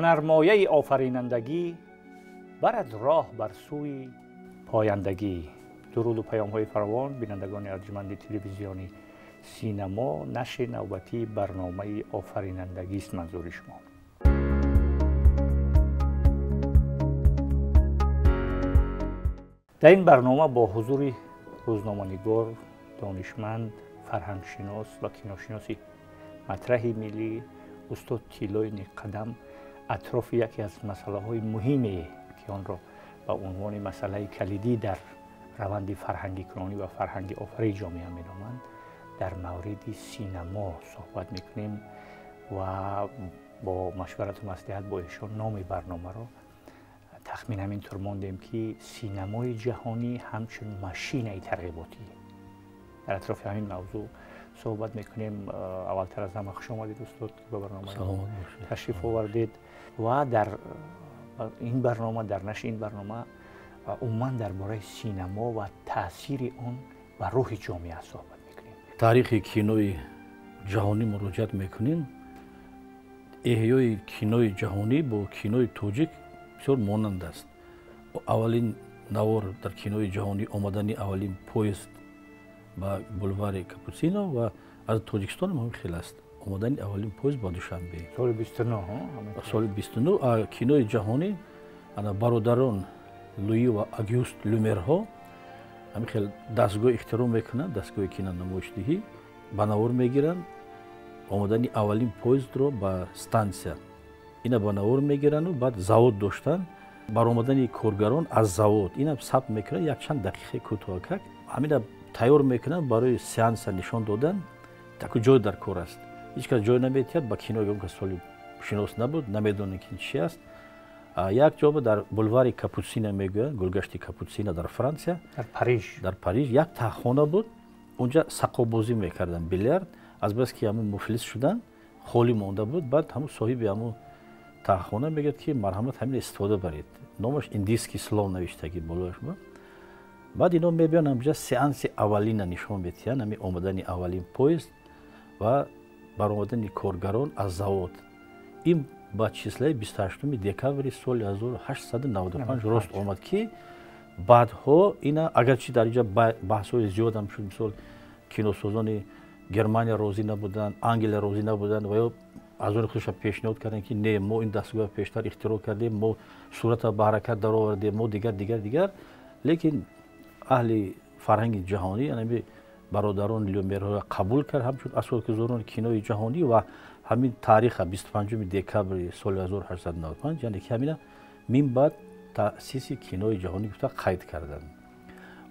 Ҳунармояи офаринандагӣ барад роҳ бар сӯи пояндагӣ. Дуруду паёмҳои фаровон бинандагони арҷманди телевизиони синамо, нашри навбатии барномаи офаринандагист манзури шумо. Дар ин барнома бо ҳузури рӯзноманигор, донишманд, фарҳангшинос ва киношиноси матраҳи миллӣ устод Тиллои Некқадам атрофи яке аз масъалаҳои муҳиме, ки онро ба унвони масъалаи калидӣ дар раванди фарҳангикунонӣ ва фарҳанги офарии ҷомеа меноманд, дар мавриди синамо суҳбат мекунем ва бо машварату маслиҳат бо эшон номи барномаро тахмин ҳамин тур мондем, ки синамои ҷаҳонӣ ҳамчун машинаи тарғиботӣ. Дар атрофи ҳамин мавзӯъ суҳбат мекунем. Аввалтар аз ҳама хуш омадед устод, ки ба барнома ташриф овардед ва дар ин барнома, дар нашри ин барнома умуман дар бораи синамо ва таъсири он ба рӯҳи ҷомеа суҳбат мекунем. Таърихи кинои ҷаҳонӣ муроҷиат мекунем. Эҳёи кинои ҷаҳонӣ бо кинои тоҷик бисёр монанд аст. Аввалин навор дар кинои ҷаҳонӣ омадани аввалин поезд ба булвари Капуцино ва аз Тоҷикистон ҳам хел аст. Омадани аввалин поезд ба Душанбе. Соли 29. Соли 29 кинои ҷаҳонӣ ана бародарон Луи ва Агюст Люмерҳо ҳамин хел дастгоҳ ихтироъ мекунанд, дастгоҳи кинонамоишдиҳӣ ба навор мегиранд. Омадани аввалин поездро ба стансия ина ба навор мегиранду баъд завод доштанд. Баромадани коргарон аз завод ина сабт мекунанд, якчанд дақиқаи кӯтоҳакак ҳамина тайёр мекунанд барои сеанса нишон додан. Таку ҷой дар кор аст, ҳеҷ кас ҷой наметиҳад ба кино, ки соли шинос набуд, намедонед ки чи аст. Як ҷо дар булвари Капуцина мегӯянд, гулгашти Капуцина дар Франсия, дар Париж, дар Париж як таҳхона буд. Унҷа сақобозӣ мекарданд, билярд. Аз бас ки ҳамун муфлис шуданд, холӣ монда буд. Баъд ҳамун соҳиби ҳамун таҳхона мегӯяд, ки марҳамат, ҳамин истифода баред. Номаш индийский слон навиштагӣ болояш буд. Баъд ино мебиён ҳамҷа сеанси аввалина нишон метиҳанд, ҳамин омадани аввалин поезд ва баромадани коргарон аз завод. Ин ба числаи 28 декабри соли 1895 рост омад, ки баъдҳо ина агарчи дар инҷа баҳсҳои зиёдам шуд, мисол киносозони Германия розӣ набуданд, Англия розӣ набуданд ва ё аз он худша пешниҳод карданд, ки не, мо ин дастгоҳ пештар ихтироъ кардем, мо сурата ба ҳаракат даровардем, мо дигар дигар дигар. Лекин аҳли фарҳанги ҷаҳонӣ анами бародарон Люмерҳоро қабул кард ҳамчун асосгузорони кинои ҷаҳонӣ ва ҳамин таъриха 25 декабри соли 1895, яъне ки ҳамина мин баъд таъсиси кинои ҷаҳонӣ гуфта қайд карданд.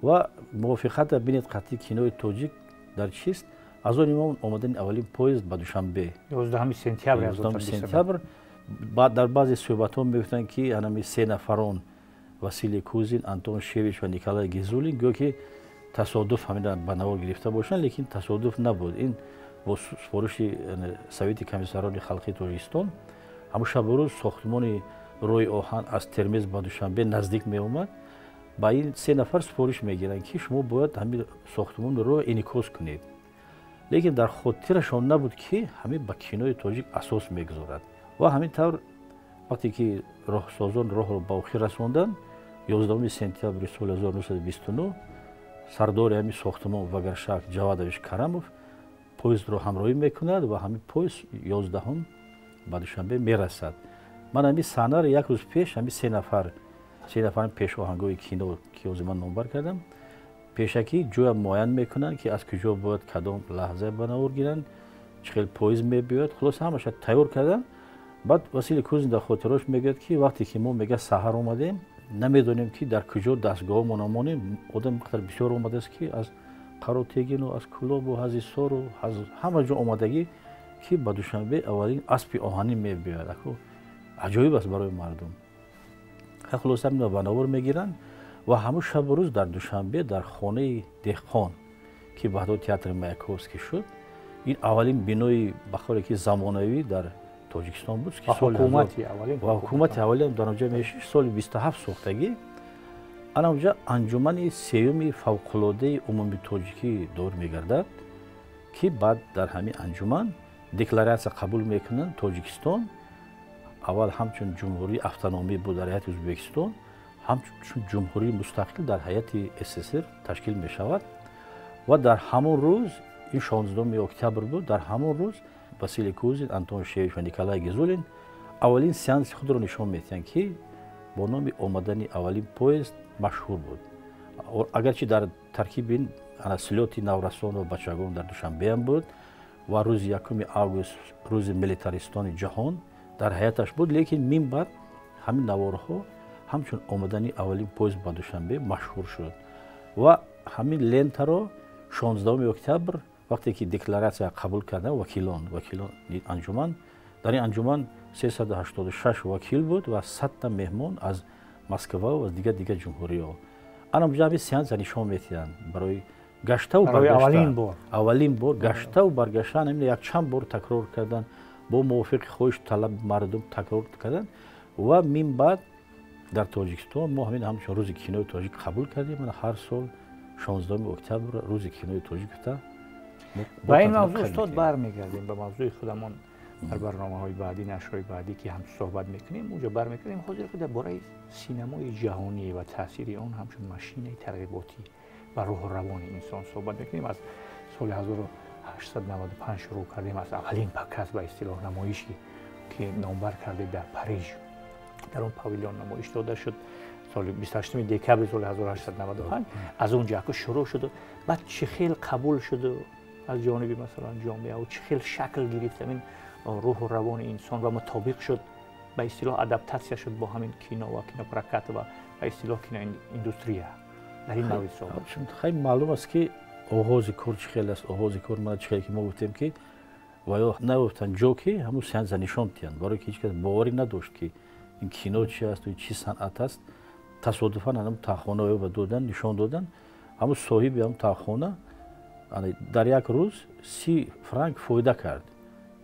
Ва мувофиқата бинед, қатъи кинои тоҷик дар чист? Аз он имом омадани аввалин поезд ба Душанбе 11 сентябр. 11 сентябр. Дар баъзе суҳбатҳо мегуфтанд, ки анами се нафарон Василий Кузин, Антон Шевич ва Николай Гизулин гӯё ки тасодуф ҳамина ба навор гирифта бошанд, лекин тасодуф набуд. Ин бо супориши Совети комиссарони халқии Тоҷикистон ҳамун шабу рӯз сохтмони роҳи оҳан аз Термез ба Душанбе наздик меомад. Ба ин се нафар супориш мегиранд, ки шумо бояд ҳамин сохтмони роҳ инъикос кунед. Лекин дар хотирашон набуд, ки ҳамин ба кинои тоҷик асос мегузорад. Ва ҳамин тавр вақте ки роҳсозон роҳро ба охир расонданд, 11 сентябри соли 1929 сардори ҳамин сохтмон Вагаршак Ҷавадович Карамов поездро ҳамроҳӣ мекунад ва ҳамин поезд 11 ба Душанбе мерасад. Ман ҳамин саҳнаро як рӯз пеш ҳамин се нафар пешоҳангои кино, ки ҳозир ман номбар кардам, пешакӣ ҷоя муайян мекунанд, ки аз куҷо бояд кадом лаҳза ба навор гиранд, чӣ хел поезд мебиёяд. Хулоса, ҳамаша тайёр карданд. Баъд Василий Кузин дар хотирош мегӯяд, ки вақте ки мо, мега, саҳар омадем, намедонем, ки дар куҷо дастгоҳҳомона монем. Одам қадар бисёр омадааст, ки аз Қаротегину, аз Кӯлобу, аз Ҳисору, аз ҳама ҷо омадагӣ, ки ба Душанбе аввалин аспи оҳанӣ мебиёяд. Аку аҷоиб аст барои мардум. Хулоса, ба навор мегиранд ва ҳамун шабу рӯз дар Душанбе дар хонаи деҳқон, ки баъдҳо театри Маяковский шуд, ин аввалин бинои ба қавле ки замонавӣ дар Тоҷикистон буд, ва ҳукумати аввалиам дар онҷа мешишт, соли 27 сохтагӣ. Ана онҷа анҷумани сеюми фавқулодаи умумитоҷикӣ доир мегардад, ки баъд дар ҳамин анҷуман декларатсия қабул мекунанд: Тоҷикистон Аввал ҳамчун ҷумҳурии автономӣ буд дар ҳайати Ӯзбекистон, ҳамчун ҷумҳурии мустақил дар ҳайати СССР ташкил мешавад. Ва дар ҳамон рӯз, ин 16 октябр буд, дар ҳамон рӯз Василий Кузин, Антон Шевич ва Николай Гизулин аввалин сеанси худро нишон медиҳанд, ки бо номи омадани аввалин поезд машҳур буд. Агарчи дар таркиби ин слёти наврасон ва бачагон дар Душанбеам буд ва рӯзи 1 август рӯзи милитаристони ҷаҳон дар ҳаяташ буд, лекин мин баъд ҳамин наворҳо ҳамчун омадани аввалин поезд ба Душанбе машҳур шуд. Ва ҳамин лентаро 16 октябр вақте ки декларатсия қабул кардан вакилони анҷуман, дар ин анҷуман 386 вакил буд ва 100 та меҳмон аз Москва ва аз дигар ҷумҳуриҳо. Ана ҳамин сеанса нишон медиҳанд барои гаштаву баргашта. Аввалин бор гаштаву баргаштан ҳамин якчанд бор такрор кардан, бо мувофиқи хоҳиш талаби мардум такрор кардан. Ва мин баъд дар Тоҷикистон мо ҳамин ҳамчун рӯзи кинои тоҷик қабул кардем. Мана ҳар сол 16 октябр рӯзи кинои тоҷик гуфта. Ба ин мавзӯъ устод бармегардем, ба мавзӯи худамон дар барномаҳои баъдӣ, нашрҳои баъдӣ ки ҳам суҳбат мекунем, онҷо бармегардем. Ҳозир ки дар бораи синамои ҷаҳонӣ ва таъсири он ҳамчун машинаи тарғиботӣ ва рӯҳу равони инсон суҳбат мекунем. Аз соли 1895 шурӯъ кардем, аз аввалин показ ба истилоҳ намоиши ки номбар кардед дар Париж, дар он павилион намоиш дода шуд соли 28 декабри соли 1895. Аз он ҷо шурӯъ шуд, баъд чӣ хел қабул шуд аз ҷониби масалан ҷомеа ва чӣ хел шакл гирифт ҳамин рӯҳу равони инсон ва мутобиқ шуд, ба истилоҳ адаптатсия шуд бо ҳамин кино ва кинопрокат ва ба истилоҳ киноиндустрия. Дар ин маврид суҳбат. Хеле маълум аст ки оғози кор чӣ хел аст. Оғози кор мана чӣ хел ки мо гуфтем ки ва ё наёфтанд ҷо ки ҳамун сеанса нишон диҳанд, барои ки ҳеҷ кас боварӣ надошт ки ин кино чи аст ва чӣ санъат аст. Тасодуфан ҳамун таҳхона ба додан нишон додан. Ҳамун соҳиби ҳамун таҳхона дар як рӯз 30 франк фоида кард.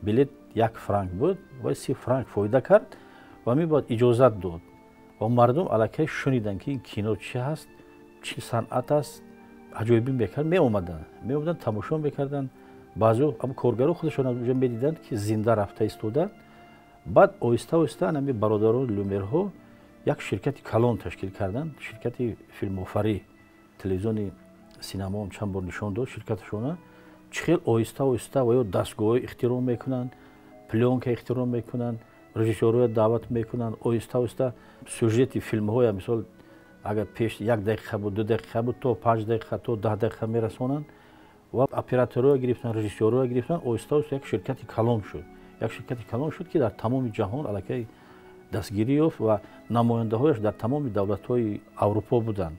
Билет 1 франк буд ва 30 франк фоида кард ва мебояд иҷозат дод ва мардум аллакай шуниданд ки ин кино чи ҳаст, чӣ санъат аст. Аҷоибӣ мекард, меомаданд, тамошо мекарданд. Баъзеҳо ҳам коргаро худашон онҷо медиданд ки зинда рафта истоданд. Баъд оҳиста оҳиста ҳамин бародарони Люмерҳо як ширкати калон ташкил карданд, ширкати филмофарӣ. Телевизиони синамоам чанд бор нишон дод ширкаташона. Чӣ хел оҳиста оҳиста ва ё дастгоҳҳо ихтироъ мекунанд, плёнка ихтироъ мекунанд, режиссёрҳоя даъват мекунанд. Оҳиста оҳиста сюжети филмҳоя, мисол агар пеш 1 дақиқа буд, 2 дақиқа буд, то 5 дақиқа, то 10 дақиқа мерасонанд ва операторҳоя гирифтанд, режиссёрҳоя гирифтанд. Оҳиста оҳиста як ширкати калон шуд. Як ширкати калон шуд ки дар тамоми ҷаҳон аллакай дастгирӣ ёфт ва намояндаҳояш дар тамоми давлатҳои Аврупо буданд.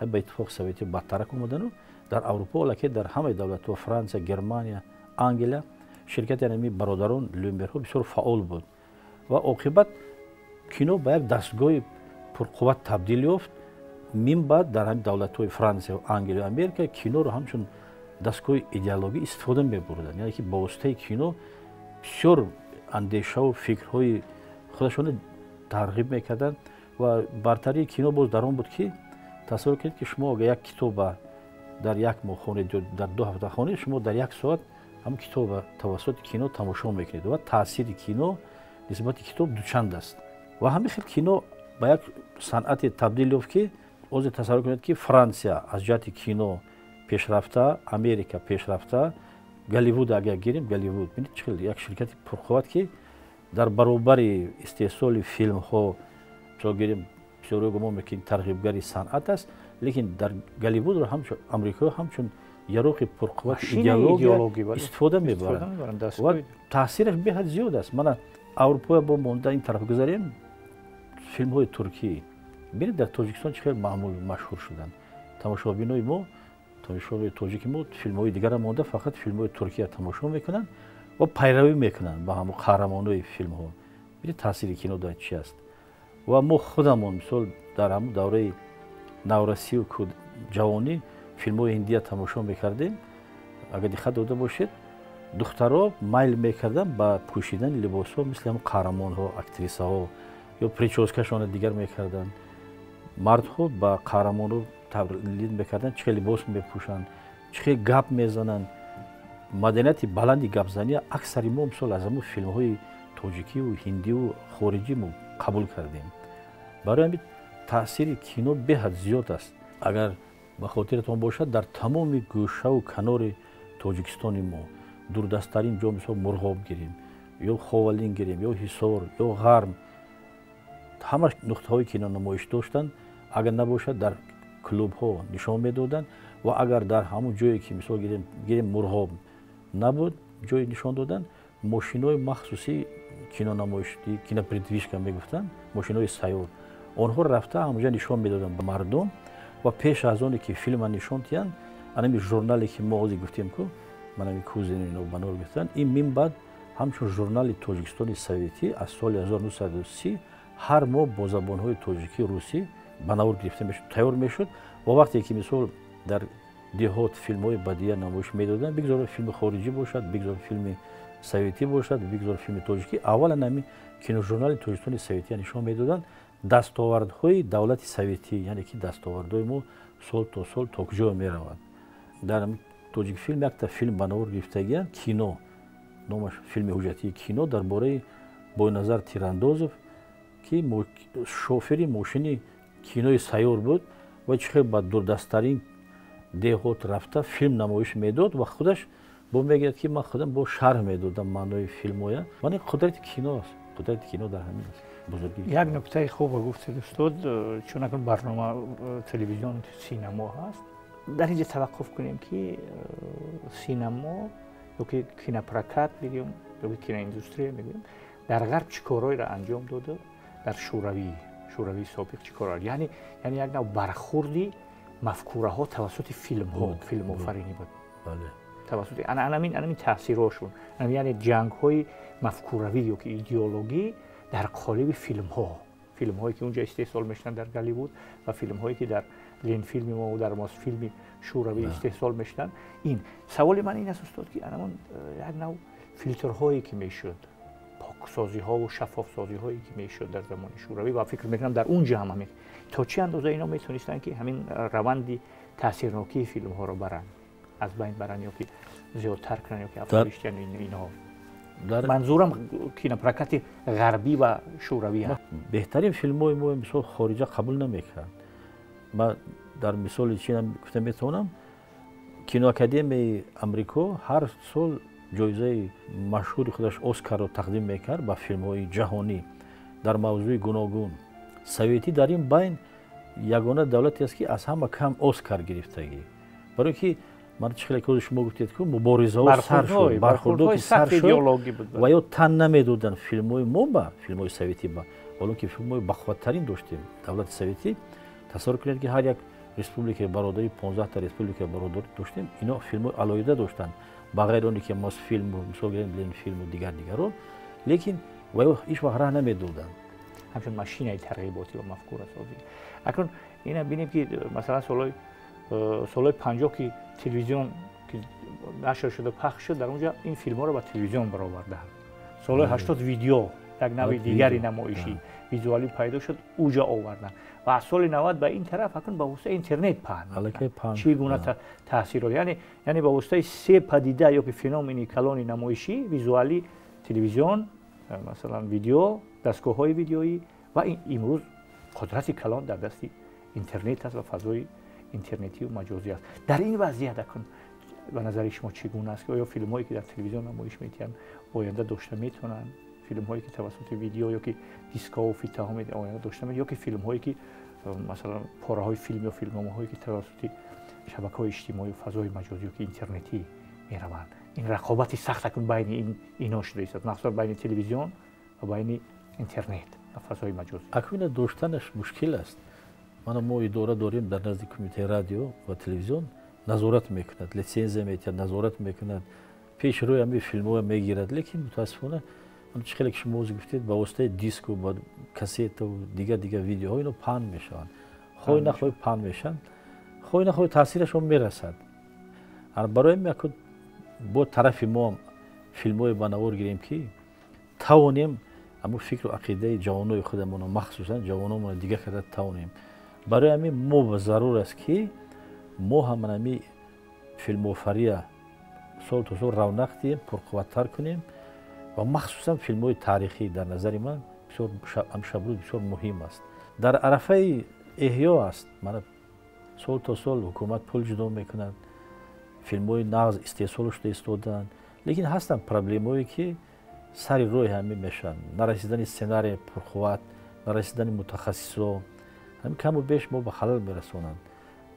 Ба иттифоқи Советӣ бадтарак омадану дар Аврупо аллакай дар ҳамаи давлатҳо, Франсия, Германия, Англия, ширкати ҳамин бародарон Люмерҳо бисёр фаъол буд ва оқибат кино ба як дастгоҳи пурқувват табдил ёфт. Мин баъд дар ҳамин давлатҳои Франсия, Англия, Америка киноро ҳамчун дастгоҳи идеологӣ истифода мебурданд. Яъне ки ба воситаи кино бисёр андешаву фикрҳои худашонро тарғиб мекарданд. Ва бартарии кино боз дар он буд ки тасаввур кунед ки шумо агар як китоба дар як моҳ хонед ё дар 2 ҳафта хонед, шумо дар 1 соат ҳамон китоба тавассути кино тамошо мекунед ва таъсири кино нисбати китоб дучанд аст. Ва ҳамин хел кино ба як санъате табдил ёфт ки ҳозир тасаввур кунед ки Франсия аз ҷиҳати кино пешрафта, Америка пешрафта, Голливуд агар гирем, Голливуд бинед чӣ хел як ширкати пурқувват ки дар баробари истеҳсоли филмҳо, мисол гирем, бисёриҳо гумон мекунанд ки тарғибгари санъат аст, лекин дар Голливудро ҳамчун амрикоҳо ҳамчун яроқи пурқуввати идеология истифода мебаранд ва таъсираш беҳад зиёд аст. Мана Аврупоя бо монда ин тараф гузарем, филмҳои туркӣ бинед дар Тоҷикистон чӣ хел маъмул машҳур шуданд. Тамошобинои мо, тамошобинои тоҷики мо филмҳои дигара монда фақат филмҳои туркия тамошо мекунанд ва пайравӣ мекунанд ба ҳамон қаҳрамонои филмҳо. Бинед таъсири кино дар чи аст. Ва мо худамон мисол дар ҳамон давраи наврасию ҷавонӣ филмҳои ҳиндия тамошо мекардем. Агар диққат дода бошед, духтаро майл мекарданд ба пӯшидани либосҳо мисли ҳамон қаҳрамонҳо, актрисаҳо, ё прическашонро дигар мекарданд. Мардҳо ба қаҳрамонҳо таблид мекарданд, чӣ хел либос мепӯшанд, чӣ хел гап мезананд. Маданияти баланди гапзанӣ аксари мо мисол аз ҳамон филмҳои тоҷикиву ҳиндиву хориҷӣ мо қабул кардем. Барои ҳамин таъсири кино беҳад зиёд аст. Агар ба хотиратон бошад, дар тамоми гӯшаву канори Тоҷикистони мо, дурдасттарин ҷо, мисол Мурғоб гирем ё Ховалин гирем ё Ҳисор ё Ғарм, ҳама нуқтаҳои кинонамоиш доштанд. Агар набошад, дар клубҳо нишон медоданд ва агар дар ҳамон ҷое ки мисол гирем Мурғоб набуд ҷои нишон додан, мошинои махсуси кинонамоишӣ, кинопредвижка мегуфтанд, мошинои сайёр, онҳо рафта ҳамонҷа нишон медоданд ба мардум. Ва пеш аз оне ки филма нишон диҳанд, анами журнале ки мо ҳозир гуфтем ку, манами Кузин ино ба нор гуфтанд, ин минбаъд ҳамчун журнали Тоҷикистони Советӣ аз соли 1930 ҳар моҳ бо забонҳои тоҷикӣ, русӣ ба навор гирифта мешуд, тайёр мешуд. Ва вақте ки мисол дар деҳот филмҳои бадия намоиш медоданд, бигзор филми хориҷӣ бошад, бигзор филми советӣ бошад, бигзор филми тоҷикӣ, аввалан ҳамин киножурнали Тоҷикистони Советия нишон медоданд. Дастовардҳои давлати советӣ, яъне ки дастовардҳои мо сол то сол то куҷо меравад. Дар Тоҷикфилм якта филм ба навор гирифтагиянд, кино номаш, филми ҳуҷҷатии кино дар бораи Бойназар Тирандозов, ки шофери мошини кинои сайёр буд ва чӣ хел ба дурдасттарин деҳот рафта филм намоиш медод ва худаш бо мегӯяд ки ман худам бо шарҳ медодам маънои филмоя. Ман қудрати кино аст, қудрати кино дар ҳамин аст, бузургии. Як нуктаи хубе гуфтед, устод, чун акнун барнома телевизион синамо ҳаст, дар инҷа таваққуф кунем ки синамо ё ки кинопрокат мегӯем ё ки киноиндустрия мегӯем, дар ғарб чӣ корҳоеро анҷом дода, дар шӯравии собиқ чӣ корҳо, яъне як нав бархурди мафкураҳо тавассути филмҳо, филмофаринӣ буд. Тавассути анамин таъсирҳошун, яъне ҷангҳои мафкуравӣ ё ки идеологӣ дар қолиби филмҳо, филмҳое ки унҷа истеҳсол мешуданд дар Голливуд ва филмҳое ки дар Ленфилми мо дар Мосфилми шӯравӣ истеҳсол мешуданд. Ин саволи ман ин аст, устод, ки анамон як нав филтрҳое ки мешуд, поксозиҳову шаффофсозиҳое ки мешуд дар замони шӯравӣ, ва фикр мекунам дар унҷа ҳам ҳамин, то чӣ андоза ино метонистанд ки ҳамин раванди таъсирнокии филмҳоро баранд, аз байн баранд ё ки зиёдтар кунанд ё ки афзоиш диҳанд инҳо? Манзурам кинопрокати ғарбӣ ва шӯравӣ аст. Беҳтарин филмҳои мо мисол хориҷа қабул намекард. Ман дар мисоли чинам гуфта метавонам, киноакадемияи Амрико ҳар сол ҷоизаи машҳури худаш Оскарро тақдим мекард ба филмҳои ҷаҳонӣ дар мавзӯи гуногун. Советӣ дар ин байн ягона давлате аст ки аз ҳама кам Оскар гирифтагӣ. Барои ки ман чӣ хеле ки шумо гуфтед ку муборизаҳо сар шуд, бархурдҳо ки сар шуд ва ё тан намедоданд филмҳои мо ба филмҳои советӣ ба, ҳоло ки филмҳои бақувваттарин доштем давлати советӣ. Тасаввур кунед ки ҳар як республикаи бародарӣ, 15 республикаи бародарӣ доштем, ино филмҳои алоҳида доштанд, ба ғайри оне ки Мосфилму мисол гирем Ленфилму дигар дигаро, лекин ва ё ҳеҷ вақт раҳ намедоданд. Ҳамчун машинаи тарғиботӣ ва мафкурасозӣ. Акнун ина бинем ки масалан солҳои 50 ки телевизион ки нашр шуда пахш шуд, дар онҷа ин филмҳоро ба телевизион бароварданд. Солҳои 80 видео, як нави дигари намоишӣ визуалӣ пайдо шуд, уҷа оварданд. Ва аз соли 90 ба ин тараф акнун ба воситаи интернет паҳн чӣ гуна таъсирот, яъне ба воситаи се падида ё ки феномени калони намоишӣ визуалӣ, телевизион, масалан видео, дастгоҳҳои видеоӣ ва имрӯз қудрати калон дар дасти интернет аст ва фазои интернетию маҷозӣ аст. Дар ин вазъият акнун ба назари шумо чӣ гуна аст ки оё филмҳое ки дар телевизион намоиш медиҳанд оянда дошта метавонанд, филмҳое ки тавассути видео ё ки дискҳову фитаҳо оянда дошта метавонанд, ё ки филмҳое ки масалан пораҳои филм ё филмномаҳое ки тавассути шабакаҳои иҷтимоӣ, фазои маҷозӣ ё ки интернетӣ мераванд? Ин рақобати сахт акнун байни ино шуда истад, махсусан байни телевизион ва байни интернет ва фазои маҷозӣ. Акнун ина доштанаш мушкил аст. Мана мо идора дорем дар назди кумитаи радио ва телевизион, назорат мекунад, литсензия метиҳад, назорат мекунад, пеш рӯи ҳамин филмҳоя мегирад, лекин мутаассифона чӣ хеле ки шумо ҳозир гуфтед, ба воситаи диску, ба кассетаву дигар дигар видеоҳо ино паҳн мешаванд. Хоҳӣ нахоҳӣ паҳн мешаванд, хоҳӣ нахоҳӣ таъсирашон мерасад. Барои ҳамин яко бо тарафи мо филмҳое ба навор гирем ки тавонем ҳамон фикру ақидаи ҷавонои худамонро, махсусан ҷавономонро дигар карда тавонем. Барои ҳамин мо зарур аст ки мо ҳам ҳамин филмофария сол то сол равнақ диҳем, пурқувваттар кунем. Ва махсусан филмҳои таърихӣ дар назари ман бисёр шабрӯз бисёр муҳим аст. Дар арафаи эҳё аст. Мана сол то сол ҳукумат пул ҷудо мекунад, филмҳои нағз истеҳсол шуда истодаанд, лекин ҳастанд проблемое ки сари роҳи ҳамин мешаванд. Нарасидани сценария пурқувват, нарасидани мутахассисо, ҳамин каму беш мо ба халал мерасонанд.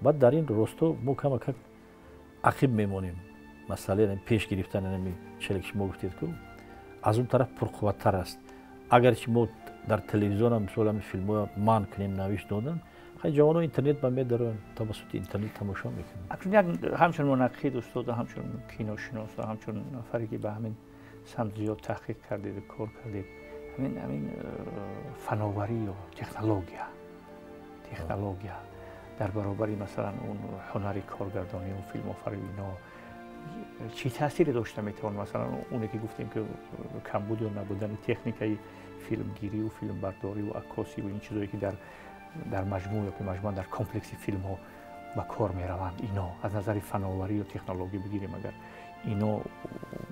Баъд дар ин росто мо камакак ақиб мемонем. Масъалаи пеш гирифтани ҳамин челе ки шумо гуфтед ку аз он тараф пурқувваттар аст. Агарчи мо дар телевизионам мисол ҳамин филмҳоя манъ кунем, навиш додан, хай ҷавонҳо интернет ба медароянд, тавассути интернет тамошо мекунанд. Акнун як ҳамчун мунаққид устод, ҳамчун киношинос, ҳамчун нафаре ки ба ҳамин самт зиёд таҳқиқ кардед, кор кардед, ҳамин фановарӣ ё технология дар баробари масалан он ҳунари коргардонӣ ва филмофарӣ ино чӣ таъсире дошта метавонад? Масалан оне ки гуфтем ки камбуд ё набудани техникаи филмгирӣ ва филмбардорӣ ва аккосӣ ва ин чизое ки дар маҷмӯъ ё ки маҷмӯан дар комплекси филмҳо ба кор мераванд, ино аз назари фановарӣ ё технология бигирем, агар ино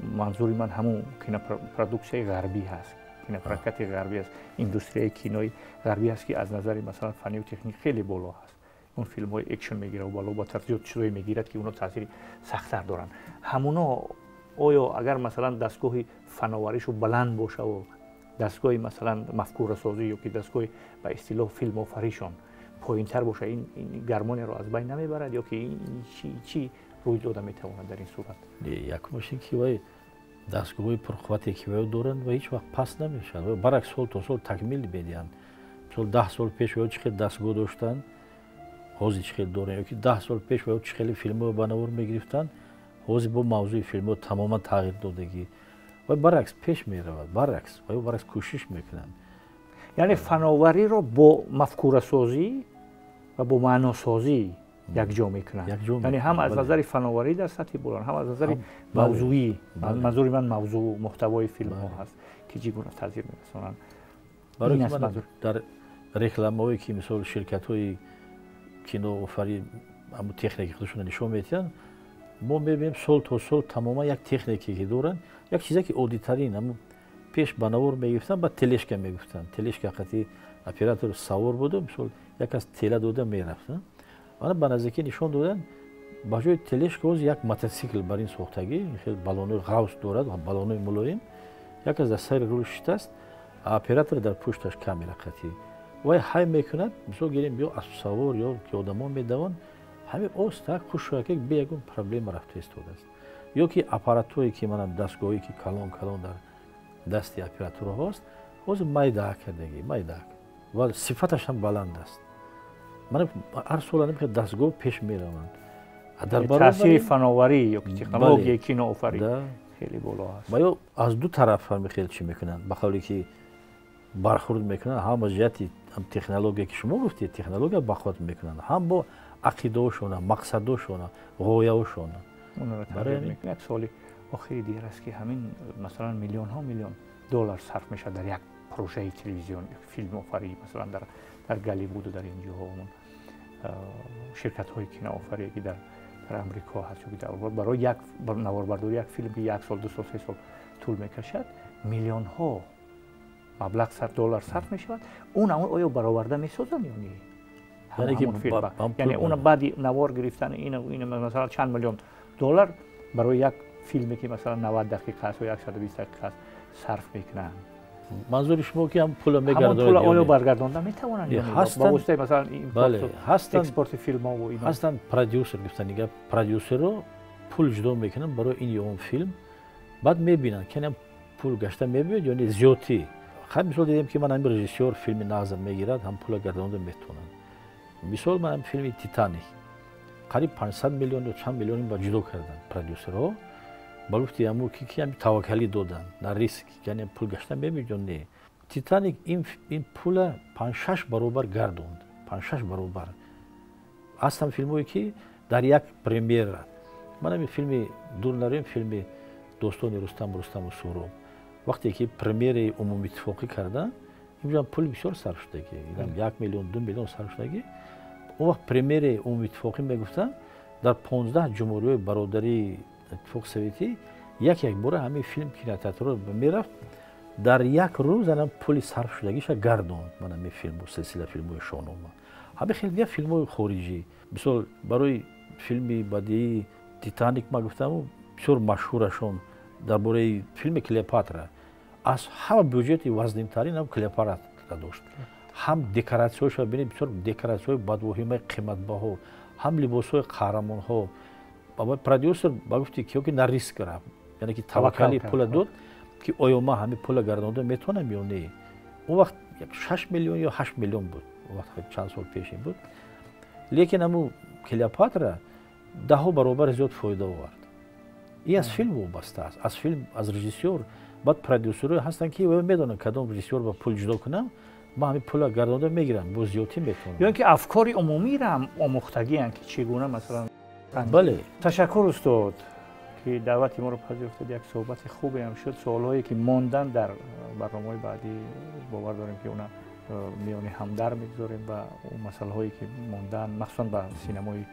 манзури ман ҳамун кинопродуксияи ғарбӣ ҳаст, кинопрокати ғарбӣ аст, индустрияи кинои ғарбӣ ҳаст ки аз назари масалан фанию техник хеле боло ҳаст. Он филмҳои экшн мегирад ва боло зиёд чизое мегирад ки оно таъсири сахттар доранд. Ҳамуно оё агар масалан дастгоҳи фановаришу баланд бошаву дастгоҳи масалан мафкурасозӣ ё ки дастгоҳи ба истилоҳ филмофаришон поинтар боша, ин гармонияро аз байн намебарад ё ки чӣ рӯй дода метавонад дар ин сурат? Якумаш ин ки вай дастгоҳҳои пурқуввате ки вай доранд ва ҳеҷ вақт паст намешавад, баръакс сол то сол такмил медиҳанд. Мисол 10 сол пеш вай чӣ хел дастгоҳ доштанд, ҳозир чӣ хел доранд, ё ки 10 сол пеш вай чӣ хеле филмҳо ба навор мегирифтанд, ҳозир бо мавзӯи филмҳо тамоман тағйир додагӣ. Вай баръакс пеш меравад, баръакс вай баръакс кӯшиш мекунанд. Яъне фановариро бо мафкурасозӣ ва бо маъносозӣ якҷо мекунанд. Яъне ҳам аз назари фановарӣ дар сатҳи боло, ҳам аз назари мавзӯӣ. Манзури ман мавзӯъ, муҳтавои филмҳо ҳаст ки чӣ гуна таъсир мерасонанд. Барои ман дар рекламаҳое ки мисол ширкатҳои киноофарӣ ҳамун техники худашонро нишон медиҳанд, мо мебинем сол то сол тамоман як технике ки доранд, як чизе ки оддитарин, ҳамун пеш ба навор мегирифтанд, баъд телешка мегуфтанд. Телешка қати оператор савор буду, мисол як аз тела дода мерафт. Ана ба наздикӣ нишон доданд, ба ҷои телешка ҳозир як мотосикл бар ин сохтагӣ, хеле балонои ғавс дорад, балонои мулоим, як аз дар сари рул шитааст, оператор дар пушташ камера қатӣ. Вай ҳай мекунад, мисол гирем ё аспсавор ё ки одамон медаванд, ҳамин оста хушакак бе ягон проблема рафта истодааст. Ё ки аппаратҳое ки манам дастгоҳое ки калон калон дар дасти операторҳост, ҳозир майдаак кардагӣ, майдаак ва сифаташ ҳам баланд аст. Мана ҳар сол ҳамин дастгоҳ пеш мераванд. Таъсири фановарӣ ё ки технологияи киноофарӣ хеле боло аст. Ва ё аз ду тараф ҳам хеле чӣ мекунанд, ба қавле ки бархурд мекунанд, ҳам аз ҷиҳати технология ки шумо гуфтед, технология бахват мекунанд, ҳам бо ақидаҳошона, мақсадҳошона, ғояҳошона. Як суоли охири дигар аст ки ҳамин масалан миллионҳо миллион доллар сарф мешавад дар як прожаи телевизион филмофарӣ, масалан дар Голливуду дар ин ҷоҳо он ширкатҳои киноофарие ки дар Амрико ҳаст ё ки дар Аврупо барои як наворбардорӣ як филм ки 1 сол, 2 сол, 3 сол тӯл мекашад, миллионҳо маблағ доллар сарф мешавад. Он оё бароварда месозанд ё не? Яъне он баъди навор гирифтан ин масалан чанд миллион доллар барои як филме ки масалан 90 дақиқа аст ё 120 дақиқа аст сарф мекунанд. Манзури шумо ки ҳам пула мегардонанд? Ҳамон пула оё баргардонда метавонанд ё не? Ба воситаи масалан экспорти филмҳо ва ино. Ҳастанд продюсер, гуфтани гап, продюсерро пул ҷудо мекунанд барои ин ё он филм, баъд мебинанд ки пул гашта мебиёд ё не зиёдтӣ. Хай мисол дидем ки ман ҳамин режиссёр филми нағза мегирад, ҳам пула гардонда метавонанд. Мисол ман филми Титаник қариб 500 миллион ё чанд миллион ба ҷудо карданд продюсерҳо. Ба гуфти ҳамун ки ҳам таваккалӣ доданд на риск, яъне пул гашта мебиёд ё не. Титаник ин пула 5-6 баробар гардонд, 5-6 баробар. Ҳастанд филмҳое ки дар як премьера. Ман ҳамин филми дур нарем, филми Достони Рустам, Рустаму Суҳроб. Вақте ки премьераи умумиттифоқӣ карданд, инҷо пул бисёр сарф шудагӣ, 1 миллион, 2 миллион сарф шудагӣ. Он вақт премьераи умумиттифоқӣ мегуфтанд, дар 15 ҷумҳуриҳои бародарии иттифоқи советӣ як як бора ҳамин филм кинотеатрҳо мерафт, Дар як рӯз ана пули сарф шудагиша гардонд. Мана ми филму, силсила филмҳои Шоҳнома, ҳамин хел дигар филмҳои хориҷӣ. Мисол, барои филми бадии «Титаник» ма гуфтаму, бисёр машҳурашон дар бораи филми «Клеопатра», аз ҳама бюҷети вазнинтарин ҳам «Клеопатра» дошт. Ҳам декоратсияҳоша бинед, бисёр декоратсияҳои бадвоҳимаи қиматбаҳо, ҳам либосҳои қаҳрамонҳо. Продюсер ба гуфти ки ки на риск рафт, яъне ки таваккали пула дод, ки оё ман ҳамин пула гардонда метавонам ё не. Он вақт 6 миллион ё 8 миллион буд, он вақт, чанд сол пеш ин буд. Лекин ҳамун «Клеопатра» даҳо баробар зиёд фоида овард. Ин аз филм вобаста аст, аз филм, аз режиссёр. Баъд продюсерое ҳастанд, ки медонанд, кадом режиссёр ба пул ҷудо кунам, ман ҳамин пула гардонда мегирам, бо зиёдтӣ метавонам. Ё ин ки афкори умумиро ҳам омӯхтагианд, ки чӣ гуна, масалан. Бале. Ташаккур, устод, ки даъвати моро пазируфтед. Як суҳбати хубеам шуд. Суолҳое ки монданд, дар барномаҳои баъдӣ бовар дорем, ки она миёни ҳамдар мегузорем ва он масъалаҳое ки монданд, махсусан ба синамои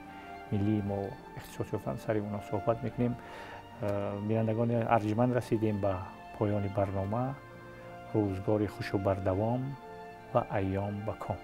миллии мо ихтисос ёфтанд, сари онҳо суҳбат мекунем. Бинандагони арҷманд, расидем ба поёни барнома. Рӯзгори хушу бардавом ва айём ба ком.